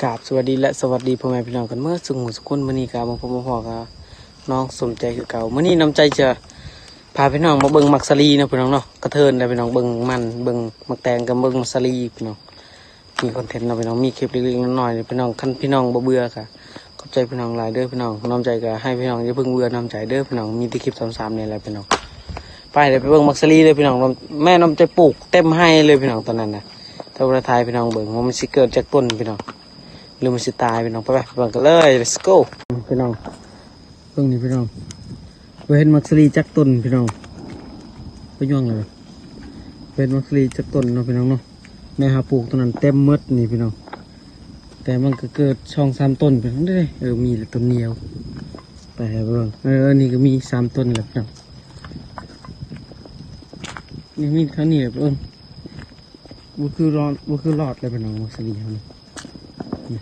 ກາບສະຫວັດດີ ແລະ ສະຫວັດດີພໍ່ແມ່ພີ່ນ້ອງກັນເໝິດສູ່ຫູສູ່ຄົນ. ມື້ນີ້ກະມາພົບມາພໍ້ກັບນ້ອງສົມໃຈຄືເກົ່າ. ມື້ນີ້ນ້ຳໃຈຈະພາພີ່ນ້ອງມາເບິ່ງໝາກສາລີເນາະພີ່ນ້ອງເນາະ, ກະເທີນໄດ໋ພີ່ນ້ອງ, ເບິ່ງມັນ ເບິ່ງໝາກແຕງກັບເບິ່ງໝາກສາລີພີ່ນ້ອງ. ມີຄອນເທັນເນາະພີ່ນ້ອງ, ມີຄລິບເລັກໆນ້ອຍໆພີ່ນ້ອງ. ຄັນພີ່ນ້ອງບໍ່ເບື່ອກະ ຂອບໃຈພີ່ນ້ອງຫຼາຍເດີພີ່ນ້ອງ. ນ້ຳໃຈກະໃຫ້ພີ່ນ້ອງຢ່າເພິ່ງເບື່ອນ້ຳໃຈເດີພີ່ນ້ອງ, ມີແຕ່ຄລິບຊ້ຳໆນີ້ແຫຼະພີ່ນ້ອງ. ໄປ ດຽວໄປເບິ່ງໝາກສາລີເດີພີ່ນ້ອງ. ແມ່ນ້ຳໃຈປູກເຕັມໄຮ່ເລີຍພີ່ນ້ອງຕອນນັ້ນນະ. ຖ້າບໍ່ໄດ້ຖ່າຍພີ່ນ້ອງເບິ່ງວ່າມັນຊິເກີດຈັກຕົ້ນພີ່ນ້ອງ ຫຼືມັນຊິຕາຍພີ່ນ້ອງ. ໄປໆ ໄປເບິ່ງກັນເລີຍ let's go ພີ່ນ້ອງ. ເບິ່ງນີ້ພີ່ນ້ອງ, ບໍ່ເຫັນໝາກສາລີຈັກຕົ້ນພີ່ນ້ອງ. ໄປຍ່ອງເລີຍ, ບໍ່ເຫັນໝາກສາລີຈັກຕົ້ນເນາະພີ່ນ້ອງເນາະ. ແມ່ເຮົາປູກຕົວນັ້ນເຕັມໝົດນີ້ພີ່ນ້ອງ, ແຕ່ມັນກະເກີດສອງສາມຕົ້ນພີ່ນ້ອງເດ້. ເອີ ມີແຫຼະຕົ້ນດຽວ. ໄປໃຫ້ເບິ່ງ, ເອີ ນີ້ກະມີສາມຕົ້ນແລ້ວພີ່ນ້ອງ. ນີ້ມີເທົ່ານີ້ແຫຼະເບິ່ງ. ບໍ່ຄືລອດ ບໍ່ຄືລອດເລີຍພີ່ນ້ອງ ໝາກສາລີເຮົານີ້. ນີ້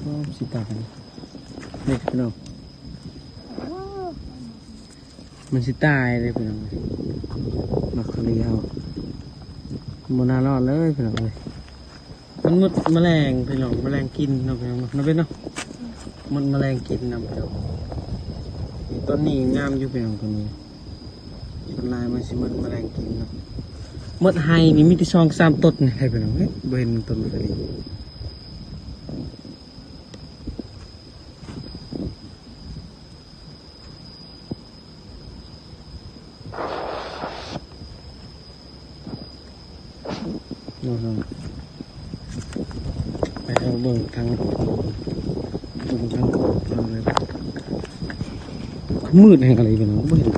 ໂອ້ ຊິຕາຍ ນີ້ພີ່ນ້ອງ, ມັນຊິຕາຍເລີຍພີ່ນ້ອງ. ໝາກສາລີເຮົາບໍ່ໜ້າລອດເລີຍພີ່ນ້ອງເອີຍ. ມັນໝົດແມະແລງພີ່ນ້ອງ, ແມະແລງກິນເນາະພີ່ນ້ອງເນາະ, ເນາະເປັນເນາະ, ໝົດແມະແລງກິນນຳພີ່ນ້ອງ. ນີ້ຕົ້ນນີ້ງາມຢູ່ພີ່ນ້ອງ, ຕົ້ນນີ້ສ່ວນຫຼາຍມັນຊິໝົດແມະແລງກິນເນາະ. ໝົດໄຮ່ນີ້ມີແຕ່ສອງສາມຕົ້ນນີ້ພີ່ນ້ອງເອີຍ, ບໍ່ເຫັນຕົ້ນສາລີ. ເນາະ ໄປເອົາເບິ່ງທາງ ເບິ່ງທາງຂອງເພິ່ນເລີຍ. ມືດແຮງອີ່ຫຼີພີ່ນ້ອງ, ບໍ່ເຫັນ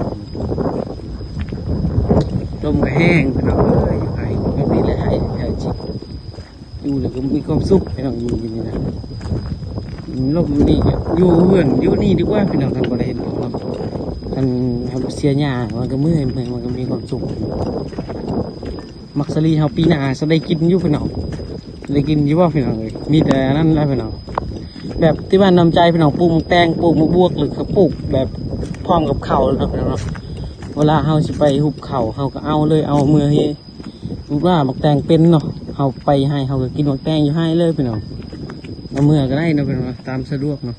ລົມກະແຮງພີ່ນ້ອງເອີຍ. ໄຮ່ແບບນີ້ແຫຼະ ໄຮ່ແທ້ຈິງ. ຢູ່ແລ້ວກະມີຄວາມສຸກພີ່ນ້ອງ, ຢູ່ຢູ່ນີ້ນະ ລົມນີ້ກະຢູ່ເຮືອນຢູ່ນີ້ດີກວ່າພີ່ນ້ອງ. ຄັນບໍ່ໄດ້ເຮັດຫຍັງເນາະ, ຄັນເຮົາເສຍຫຍ້າມັນກະເມື່ອຍ ມັນກະມີຄວາມສຸກ. ໝາກສາລີເຮົາປີໜ້າຊິໄດ້ກິນຢູ່ພີ່ນ້ອງ, ໄດ້ກິນຢູ່ບໍ່ພີ່ນ້ອງເອີຍ? ມີແຕ່ອັນນັ້ນແຫຼະພີ່ນ້ອງ, ແບບທີ່ບ້ານນ້ຳໃຈພີ່ນ້ອງ ປູກໝາກແຕງ ປູກໝາກບວກ ຫຼືກະປູກແບບພ້ອມກັບເຂົ້າເນາະພີ່ນ້ອງເນາະ. ເວລາເຮົາຊິໄປຫຸບເຂົ້າ ເຮົາກະເອົາເລີຍ ເອົາເມືອເຮັດ ສົມມຸດວ່າໝາກແຕງເປັນເນາະ, ເຮົາໄປໄຮ່ເຮົາກະກິນໝາກແຕງຢູ່ໄຮ່ເລີຍພີ່ນ້ອງ. ເອົາເມືອກະໄດ້ເນາະພີ່ນ້ອງເນາະ, ຕາມສະດວກເນາະ.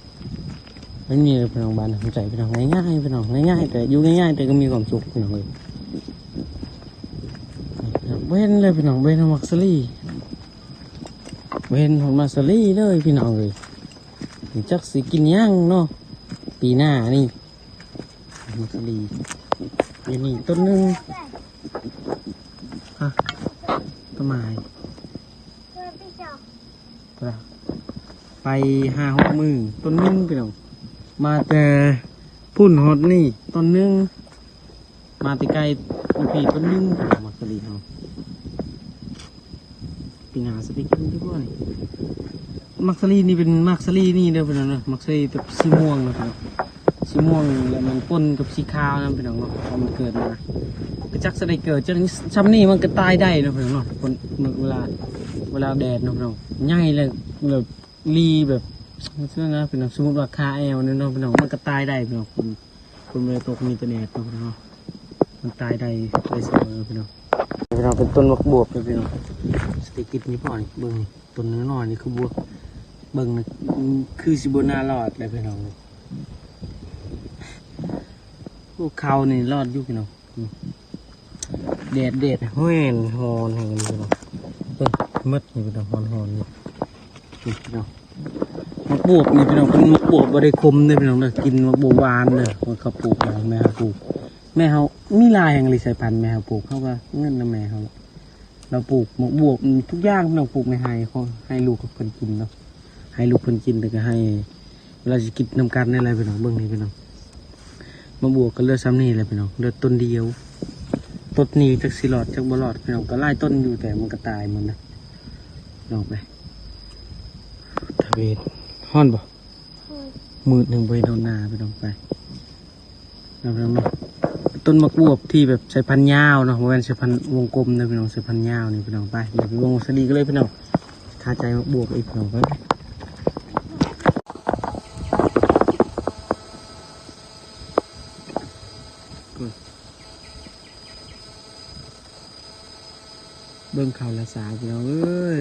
ມັນມີພີ່ນ້ອງ ບ້ານນ້ຳໃຈພີ່ນ້ອງ, ງ່າຍໆພີ່ນ້ອງ, ງ່າຍໆ ແຕ່ຢູ່ງ່າຍໆ ແຕ່ກະມີຄວາມສຸກພີ່ນ້ອງເອີຍ. ບໍ່ເຫັນເລີຍພີ່ນ້ອງ, ບໍ່ເຫັນໝາກສາລີ, ບໍ່ເຫັນໝາກສາລີເລີຍພີ່ນ້ອງເອີຍ. ຈັກຊິກິນຫຍັງເນາະ ປີໜ້ານີ້. ໝາກສາລີຢູ່ນີ້ຕົ້ນໜຶ່ງ. ຮະ ຕົ້ນໄມ້ ໄປຫ້າຫົກມື້ ຕົ້ນໜຶ່ງພີ່ນ້ອງ. ມາແຕ່ພຸ້ນຮອດນີ້ ຕົ້ນໜຶ່ງ. ມາແຕ່ໄກ ຢູ່ພີ້ຕົ້ນໜຶ່ງ. ໝາກສາລີເຮົາ ປີໜ້າຊິໄດ້ກິນຢູ່ບໍ່ນີ້? ໝາກສາລີນີ້ເປັນໝາກສາລີນີ້ເດີພີ່ນ້ອງເດີ, ໝາກສາລີແບບສີມ່ວງນະພີ່ນ້ອງ, ສີມ່ວງ ແລ້ວມັນປົນກັບສີຂາວນຳພີ່ນ້ອງເນາະ. ເພາະມັນເກີດມາ ກະຈັກຊິໄດ້ເກີດ ຈັ່ງຊ່ຳນີ້ມັນກະຕາຍໄດ້ເນາະພີ່ນ້ອງເນາະ. ເວລາ ເວລາແດດເນາະພີ່ນ້ອງ, ໃຫຍ່ແລ້ວ ແບບລີ ແບບ ຈັ່ງຊີ້ນະພີ່ນ້ອງ. ສົມມຸດວ່າຄາແອວນີ້ເນາະພີ່ນ້ອງ, ມັນກະຕາຍໄດ້ພີ່ນ້ອງ. ຝົນບໍ່ໄດ້ຕົກ ມີແຕ່ແດດເນາະພີ່ນ້ອງ, ມັນຕາຍໄດ້ ໄດ້ສະເໝີພີ່ນ້ອງ. ພີ່ນ້ອງ ເປັນຕົ້ນໝາກບວບເດີພີ່ນ້ອງ, ສະເຕັກກິນນີ້ພໍນີ້. ເບິ່ງນີ້ ຕົ້ນນ້ອຍໆນີ້ຄືບວບ, ເບິ່ງນີ້ຄືຊິບໍ່ໜ້າລອດແຫຼະພີ່ນ້ອງ. ໂອ້ ເຂົານີ້ລອດຢູ່ພີ່ນ້ອງ. ແດດ ແດດ ແດດ ຮ້ອນ ຮ້ອນແຮງອີ່ຫຼີພີ່ນ້ອງ. ເບິ່ງໝົດນີ້ພີ່ນ້ອງ, ຮ້ອນໆນີ້ພີ່ນ້ອງ. ໝາກບວບນີ້ພີ່ນ້ອງ ເປັນໝາກບວບບໍ່ໄດ້ຂົມເດີພີ່ນ້ອງເດີ, ກິນໝາກບວບຫວານເດີ. ເຂົາປູກ ແມ່ເຮົາປູກ, ແມ່ເຮົາມີຫຼາຍແຮງອີ່ຫຼີສາຍພັນແມ່ເຮົາປູກ. ເຮົາກະເງິນນຳແມ່ເຮົາ ລາວປູກໝາກບວບທຸກຢ່າງພີ່ນ້ອງ, ປູກໃນໄຮ່ ໃຫ້ລູກເພິ່ນກິນເນາະ, ໃຫ້ລູກເພິ່ນກິນ ແລ້ວກະໃຫ້ ເວລາຊິກິນນຳກັນນີ້ແຫຼະພີ່ນ້ອງ. ເບິ່ງນີ້ພີ່ນ້ອງ, ໝາກບວບກະເຫຼືອຊ່ຳນີ້ແຫຼະພີ່ນ້ອງ, ເຫຼືອຕົ້ນດຽວ. ຕົ້ນນີ້ຈັກຊິລອດຈັກບໍ່ລອດພີ່ນ້ອງ, ກະຫຼາຍຕົ້ນຢູ່ ແຕ່ມັນກະຕາຍໝົດນະພີ່ນ້ອງ. ໄປ ທະເວນ ຮ້ອນບໍ່? ມື້ໜຶ່ງບໍ່ເຫັນເຮົາໜ້າພີ່ນ້ອງ. ໄປ ເນາະພີ່ນ້ອງເນາະ. ຕົ້ນໝາກບວບທີ່ແບບສາຍພັນຍາວເນາະ, ບໍ່ແມ່ນສາຍພັນວົງກົມເດີພີ່ນ້ອງ, ສາຍພັນຍາວນີ້ພີ່ນ້ອງ. ໄປ ດຽວໄປເບິ່ງສາລີກັນເລີຍພີ່ນ້ອງ, ຄາໃຈໝາກບວບອີກພີ່ນ້ອງ. ໄປ ເບິ່ງເຂົ້າລະສາພີ່ນ້ອງເອີຍ.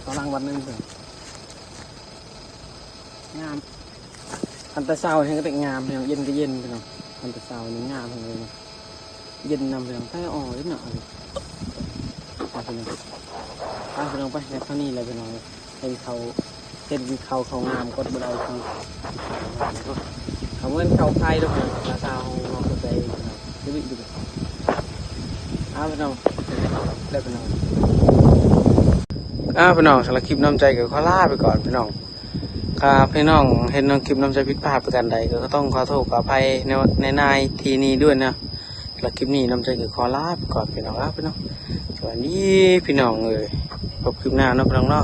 ເສົາຫຼັງວັດໜຶ່ງເພິ່ນ ງາມ. ຄັນແຕ່ເຊົ້າແຮງກໍແຕ່ງາມ ພີ່ນ້ອງ ເຢັນກໍເຢັນ ພີ່ນ້ອງ. ຄັນແຕ່ເຊົ້ານີ້ງາມແຮງເລີຍ ເຢັນນຳ ພີ່ນ້ອງ. ແຕ່ ອໍ ເນາະ ໄປ ພີ່ນ້ອງ ໄປ ພີ່ນ້ອງ ໄປ. ແລ້ວເທົ່ານີ້ແຫຼະ ພີ່ນ້ອງ. ເຫັນເຂົາ ເຫັນເຂົາ ເຂົາງາມ ກົດບໍ່ໄດ້ ເຂົາ ເຂົາເໝືອນເຂົາໄພດອກ ພາສາເຮົາເວົ້າເຂົ້າໃຈ ເອົາ ພີ່ນ້ອງ ແລ້ວ ພີ່ນ້ອງ. ອ່າ ພີ່ນ້ອງ ສຳລັບຄລິບນ້ຳໃຈກໍຂໍລາໄປກ່ອນ ພີ່ນ້ອງ. ຖ້າພີ່ນ້ອງເຫັນນ້ອງຄລິບນ້ຳໃຈຜິດພາດປະການໃດ ກໍຕ້ອງຂໍໂທດຂໍອະໄພໃນ ໃນ ໃນທີ່ນີ້ດ້ວຍເນາະ. ສຳລັບຄລິບນີ້ນ້ຳໃຈກໍຂໍລາໄປກ່ອນ ພີ່ນ້ອງ. ອ່າ ພີ່ນ້ອງ ສະບາຍດີ ພີ່ນ້ອງເອີຍ ພົບຄລິບໜ້າເນາະ ພີ່ນ້ອງເນາະ.